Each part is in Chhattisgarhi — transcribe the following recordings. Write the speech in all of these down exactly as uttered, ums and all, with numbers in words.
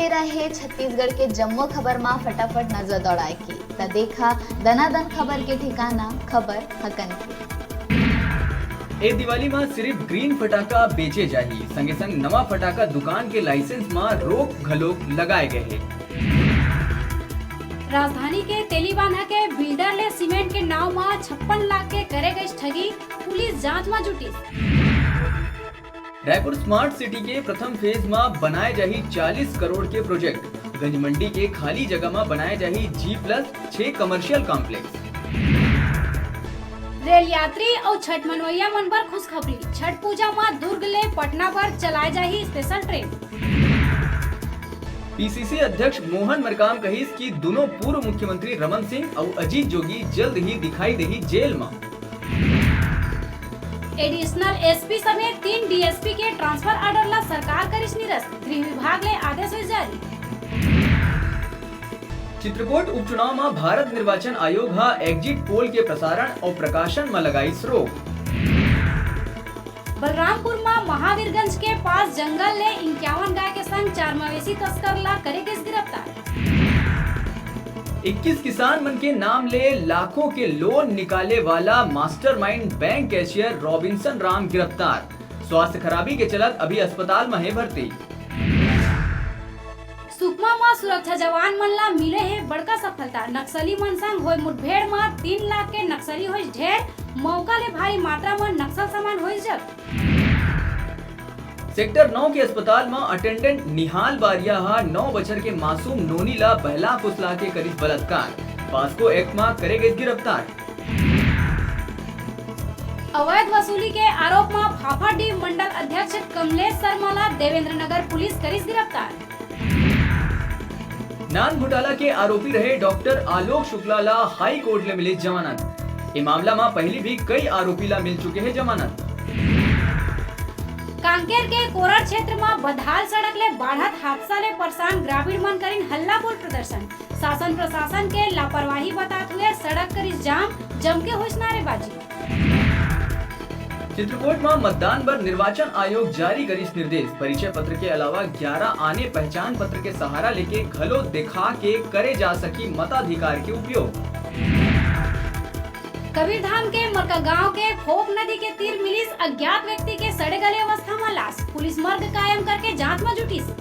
रहे छत्तीसगढ़ के जम्मो खबर मा फटाफट नजर दौड़ाए के, त देखा दनादन खबर के ठिकाना, खबर हकन के। ए दिवाली मा सिर्फ ग्रीन फटाका बेचे जाही, संगे संग नवा फटाका दुकान के लाइसेंस मा रोक घलोक लगाए गए हे। राजधानी के तेलीबांधा के बिल्डर ले सीमेंट के नाव मा छप्पन लाख के करे गइस ठगी, पुलिस जांच मा जुटिस। रायपुर स्मार्ट सिटी के प्रथम फेज मा बनाए जाही चालीस करोड़ के प्रोजेक्ट। गंज मंडी के खाली जगह मा बनाए जाही जी प्लस छह कमर्शियल कॉम्प्लेक्स। रेल यात्री अउ छठ मनवइया मन बर खुशखबरी, छठ पूजा मा दुर्ग ले पटना बर चलाए जाही स्पेशल ट्रेन। पीसीसी अध्यक्ष मोहन मरकाम कहिस कि दुनों पूर्व मुख्यमंत्री रमन सिंह अउ अजीत जोगी जल्द ही दिखाई देही जेल मा। एडिशनल एसपी समेत तीन डीएसपी के ट्रांसफर ऑर्डर ला सरकार करिस निरस्त, गृह विभाग ले आदेश होइस जारी। चित्रकूट उपचुनाव मा भारत निर्वाचन आयोग हा एग्जिट पोल के प्रसारण अउ प्रकाशन मा लगाइस रोक। बलरामपुर मा महावीरगंज के पास जंगल ले इक्यावन गाय के संग चार मवेशी तस्कर ला करे गिस गिरफ्तार। इक्कीस किसान मन के नाम ले लाखों के लोन निकाले वाला mastermind bank cashier Robinson Ram गिरफ्तार। स्वास्थ्य खराबी के चलत अभी अस्पताल मा हे भर्ती। सुकमा मा सुरक्षा जवान मन ला मिले हे बड़का सफलता। नक्सली मन संग होय मुठभेड़ मा तीन लाख के नक्सली होइस ढेर, मौका ले भारी मात्रा मा नक्सल सामान होइस जब्त। सेक्टर नौ के अस्पताल मा अटेंडेंट निहाल बारिया हा नौ बछर के मासूम नोनी ला बहला फुसला के करिस बलात्कार। पास्को एक्ट मा करे गइस गिरफ्तार। अवैध वसूली के आरोप मा फाफाडीह मंडल अध्यक्ष कमलेश शर्मा ला देवेंद्र नगर पुलिस करिस गिरफ्तार। नान घोटाला के आरोपी रहे डॉक्टर आलोक शुक्ला ला हाई कोर्ट ले मिले जमानत। ए मामला मा पहिली भी कई आरोपी ला मिल चुके हे जमानत। कांकेर के कोरर क्षेत्र मा बधाल सड़क ले बाढ़त हादसा ले परेशान ग्रामीण मन करिन हल्ला बोल प्रदर्शन। शासन प्रशासन के लापरवाही बतात हुए सड़क करिस जाम, जम के होइस नारेबाजी। चित्रकूट मा मतदान बर निर्वाचन आयोग जारी करिस निर्देश। परिचय पत्र के अलावा ग्यारह आने पहचान पत्र के सहारा लेके घलो दिखा के करे जा सकी मताधिकार के उपयोग। कबीरधाम के मरका गांव के फोक नदी के तीर मिलिस अज्ञात व्यक्ति के सड़े गले अवस्था मा लाश। पुलिस मर्ग कायम करके जांच मा जुटिस।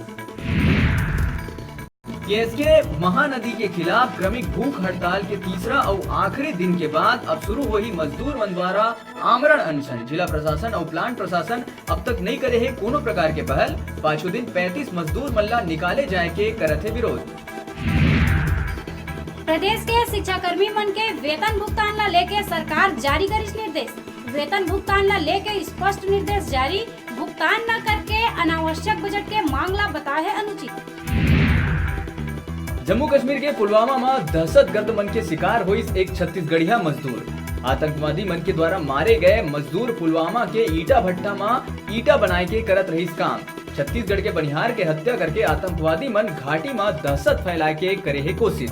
केएसके महानदी के खिलाफ क्रमिक भूख हड़ताल के तीसरा अउ आखिरी दिन के बाद अब शुरू होही मजदूर मन द्वारा आमरण अनशन। जिला प्रशासन अउ प्लांट प्रशासन अब तक नइ करे हे कोनो प्रकार के पहल। पाछू दिन पैंतीस मजदूर मन ला निकाले जाए के करत हे विरोध। प्रदेश के शिक्षाकर्मी मन के वेतन भुगतान ला लेके सरकार जारी करिस निर्देश। वेतन भुगतान ला लेके स्पष्ट निर्देश जारी, भुगतान न करके अनावश्यक बजट के मांग ला बताए हे अनुचित। जम्मू कश्मीर के पुलवामा मा दहशतगर्द मन के शिकार होइस एक छत्तीसगढ़िया मजदूर। आतंकवादी मन के द्वारा मारे गए मजदूर पुलवामा के ईटा भट्टा मा ईटा बनाए के करत रहिस काम। छत्तीसगढ़ के बनिहार के हत्या करके आतंकवादी मन घाटी मा दहशत फैलाए के करे हे कोशिश।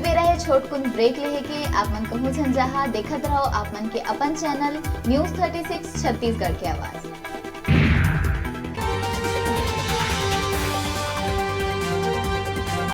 बेरा हे छोटकुन ब्रेक लेहे के। आप मन कहूं झन जहां, देखत रहो आप मन के अपन channel news thirty six Chhattisgarh के आवाज।